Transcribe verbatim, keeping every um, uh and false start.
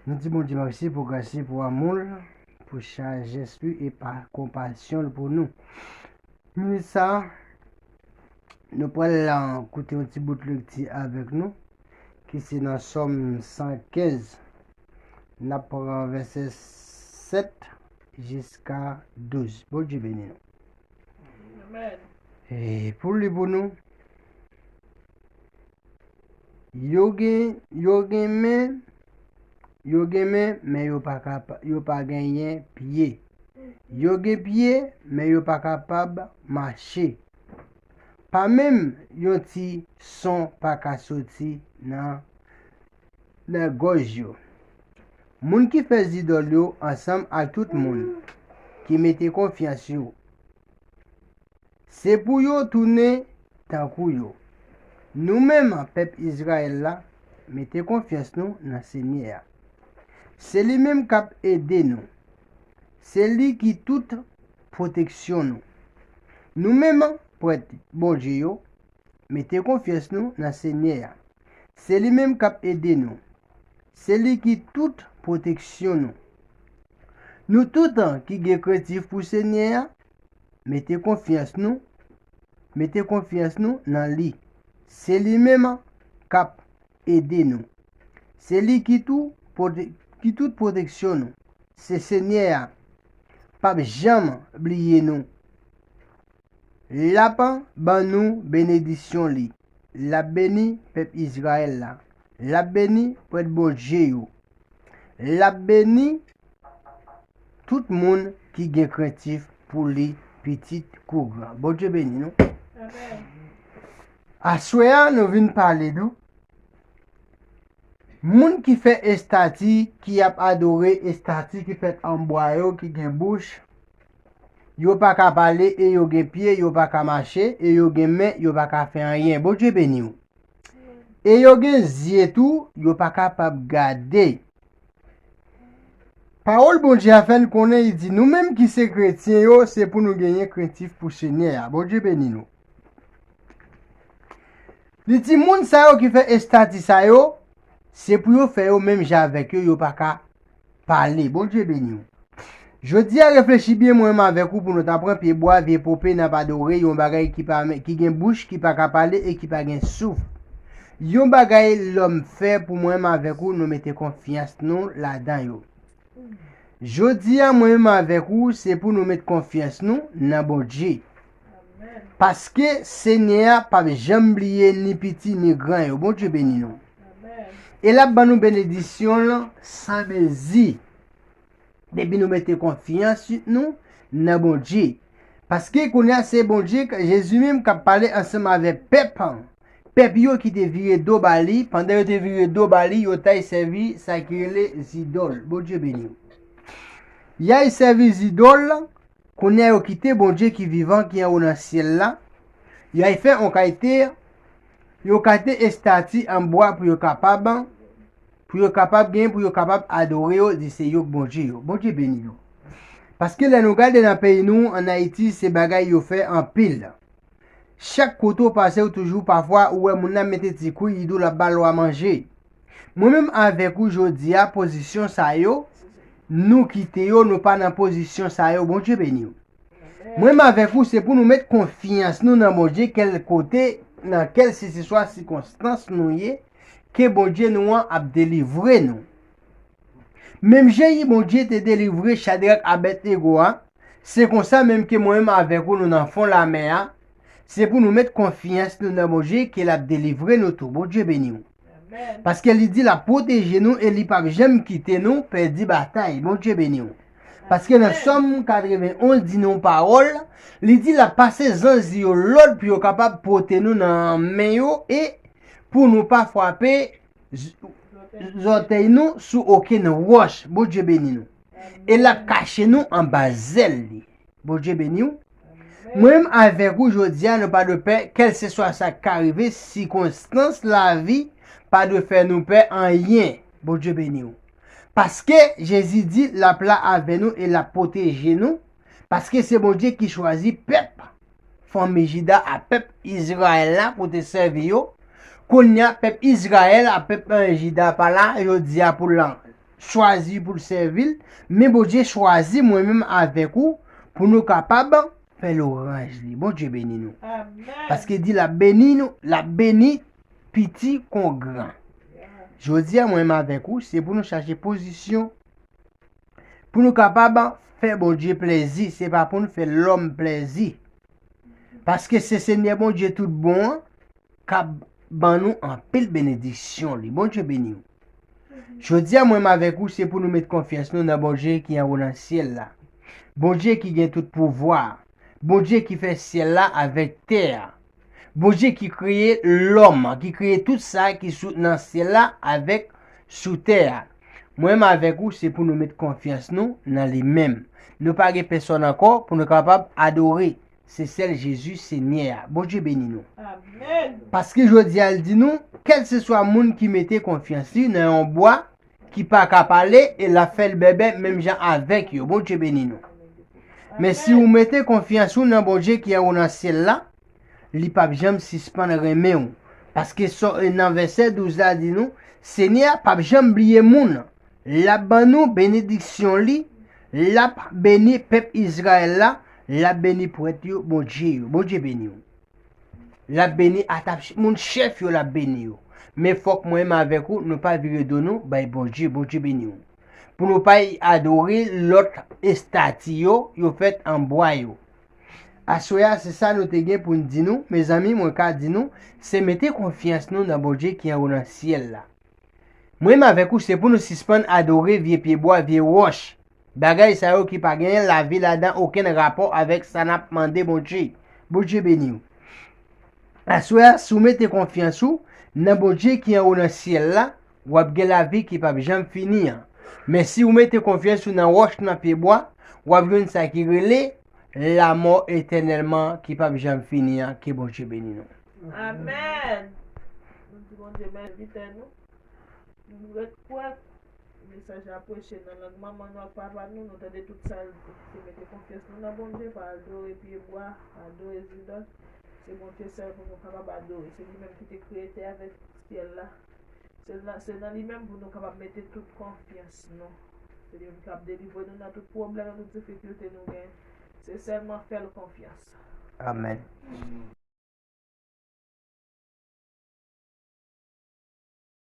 Nou di Bondye mèsi pou gras li, pou amou l, pou sajès li e pa konpasyon l pou nou. Minit sa a, nou pral koute yon ti bout lekti avèk nou, ki se nan Sòm san kenz. N ap pran vèsè sèt jiska douz. Bondye beni nou. E pou li pou nou, yo gen, yo gen men, yo gen men, men yo pa kapa, yo pa genyen pye. Yo gen pye, men yo pa kapab mache. Pa menm yon ti son pa ka soti nan, nan gòj yo. Moun ki fè zidòl yo ansanm ak tout moun ki mete konfyans yo, se pou yo tounen tankou yo. Nou menm, pèp Izrayèl la, mete konfyans nou nan Senyè a. Se li menm k ap ede nou. Se li ki tout pwoteksyon nou. Nou menm, prèt Bondye yo, mete konfyans nou nan Senyè a. Se li menm k ap ede nou. Se li ki tout pwoteksyon nou. Nou tout ki gen krentif pou Senyè a, mete konfyans nou, mete konfyans nou nan li. Se li menm k ap ede nou. Se li ki tou pwote-, ki tout pwoteksyon nou. Se Senyè a p ap janm bliye nou. L ap ban nou benedisyon li. L ap beni pèp Izrayèl la. L ap beni prèt Bondye yo. L ap beni tout moun ki gen krentif pou li, pitit kou gran. Bondye beni nou. Aswè a, nou vin pale nou. Moun ki fè estati, ki ap adore estati ki fèt an bwa yo, ki gen bouch, yo pa ka pale e yo gen pye, yo pa ka mache e yo gen men, yo pa ka fè anyen. Bondye beni w. E yo gen zye tou, yo pa kapab gade. Pawòl Bondye a fè n konnen, li di, nou menm ki se kretyen yo, se pou nou genyen krentif pou Senyè a. Bondye beni nou. Li di, moun sa yo ki fè estati sa yo, se pou yo fè yo menm jan avèk yo, yo pa ka pale. Bondye beni w. Jodi a, reflechi byen, mwen menm avèk ou, pou nou ta pran pye bwa, vye pope, n ap adore yon bagay ki pa, ki gen bouch, ki pa ka pale e ki pa gen souf. Yon bagay lòm fè pou mwen menm avèk ou, nou mete konfyans nou ladan yo. Jodi a, mwen menm avèk ou, se pou nou met konfyans nou nan Bondye. Paske Senyè a p ap janm bliye ni piti ni gran yo. Bondye beni nou. E l ap ban nou benedisyon l san mezi. Depi nou mete konfyans nou nan Bondye. Paske kounye a se Bondye, Jezi menm k ap pale ansanm avèk pèp, pèp yo ki te vire do ba li, pandan yo te vire do ba li, yo t al sèvi sa ki rele zidòl. Bondye beni w. Y al sèvi zidòl, kounye a yo kite Bondye ki vivan, ki anwo nan syèl la. Y al fè yon kalite, yon kalite estati an bwa pou yo kapab, pou yo kapab gen, pou yo kapab adore yo, di se yo k Bondye yo. Bondye beni nou. Paske lè nou gade nan peyi nou, ann Ayiti, se bagay yo fè anpil. Chak kote w pase, w toujou pafwa, ou wè moun nan mete ti kwi, li di w l ap ba lwa manje. Mwen menm avèk ou jodi a, pozisyon sa yo, nou kite yo, nou pa nan pozisyon sa yo. Bondye beni w. Mwen menm avèk ou, se pou nou met konfyans nou nan Bondye, kèl kote, nan kèl seseswa sikonstans nou ye, ke Bondye nou an ap delivre nou. Menm jan Bondye te delivre Chadrak, Abèdnego a, se konsa menm ke mwen menm avèk ou nou nan fon lamè a, se pou nou met konfyans nou nan Bondye ke l ap delivre nou tou. Bondye beni w. Paske li di l ap pwoteje nou e li p ap janm kite nou pèdi batay. Bondye beni w. Paske nan Sòm katrevenn onz di nou pawòl, li di l ap pase zanj li yo lòd pou yo kapab pote nou nan men yo e pou nou pa frape z-, zòtèy nou sou okenn wòch. Bondye beni nou. E l ap kache nou anba zèl li. Bondye beni w. Mwen menm avèk ou jodi a, nou pa dwe pè, kèlseswa sa k ka rive, sikonstans lavi pa dwe fè nou pè anyen. Bondye beni w. Paske Jezi di l ap la avè nou e l ap pwoteje nou. Paske se Bondye ki chwazi pèp fanmi Jida a, pèp Izrayèl la pou te sèvi yo. Kounye a, pèp Izrayèl a, pèp, eh, Jida pa la, yo di a pou l chwazi pou l sèvi l, men Bondye chwazi mwen menm avèk ou pou nou kapab fè lwanj li. Bondye beni nou. Paske di l ap beni nou, l ap beni piti kon gran. Jodi a, mwen menm avèk ou, se pou nou chache pozisyon pou nou kapab fè Bondye plèzi, se pa pou nou fè lòm plèzi. Paske se Senyè Bondye tout bon an k ap ban nou anpil benediksyon li. Bondye beni w. Jodi a, mwen menm avèk ou, se pou nou met konfyans nou nan Bondye ki anwo nan syèl la. Bondye ki gen tout pouvwa. Bondye ki fè syèl la avèk tè a. Bondye ki kreye lòm, ki kreye tout sa ki sou, nan syèl la avèk sou tè a. Mwen menm avèk ou, se pou nou met konfyans nou nan li menm. Nou pa gen pèsòn ankò pou nou kapab adore. Se sèl Jezi Senyè a. Bondye beni nou. Paske jodi a, l di nou, kèlseswa moun ki mete konfyans li nan yon bwa ki pa ka pale e l ap fè l bèbè menm jan avèk yo. Bondye beni nou. Men si w mete konfyans ou nan Bondye ki anwo nan syèl la, li p ap janm sispann renmen w. Paske sò, nan vèsè douz la di nou, Senyè a p ap janm bliye moun. L ap ban nou benediksyon li, l ap beni pèp Izrayèl la, l ap beni prèt yo, Bondye yo. Bondye beni w. L ap beni atap moun chèf yo, l ap beni yo. Men fòk mwen menm avèk ou, nou pa vire do nou bay Bondye, Bondye beni w. Pou nou pa adore lòt estati yo, yo fèt an bwa yo. Aswè a, se sa nou te gen pou n di nou. Mezanmi, mwen ka di nou, se mete konfyans nou nan Bondye ki anwo nan syèl la. Mwen menm avèk ou, se pou nou sispann adore vye pyebwa, vye wòch. Bagay sa yo ki pa genyen lavi ladan, okenn rapò avèk sa n ap mande Bondye. Bondye beni w. Aswè a, si w mete konfyans ou nan Bondye ki anwo nan syèl la, w ap gen lavi ki p ap janm fini an. Men si w mete konfyans ou nan wòch, nan pyebwa, w ap jwenn sa ki rele lamò etènèlman ki p ap janm fini an. Ke Bondye beni nou. Amèn. Nou di Bondye mèsi, envitè nou. Nou ret kwè mesaj la preche nan lang manman nou ak papa nou, nou tande tout sa l di. Se mete konfyans nou nan Bondye, pa adore pyebwa, adore zidòl. Se Bondye sèl pou nou kapab adore. Se li menm ki te kreye tè avèk syèl la. Se nan, se nan li menm pou nou kapab mete tout konfyans nou. Se li menm ki ap delivre nou nan tout pwoblèm, nan tout difikilte nou gen. Se sèlman fè l konfyans. Amèn.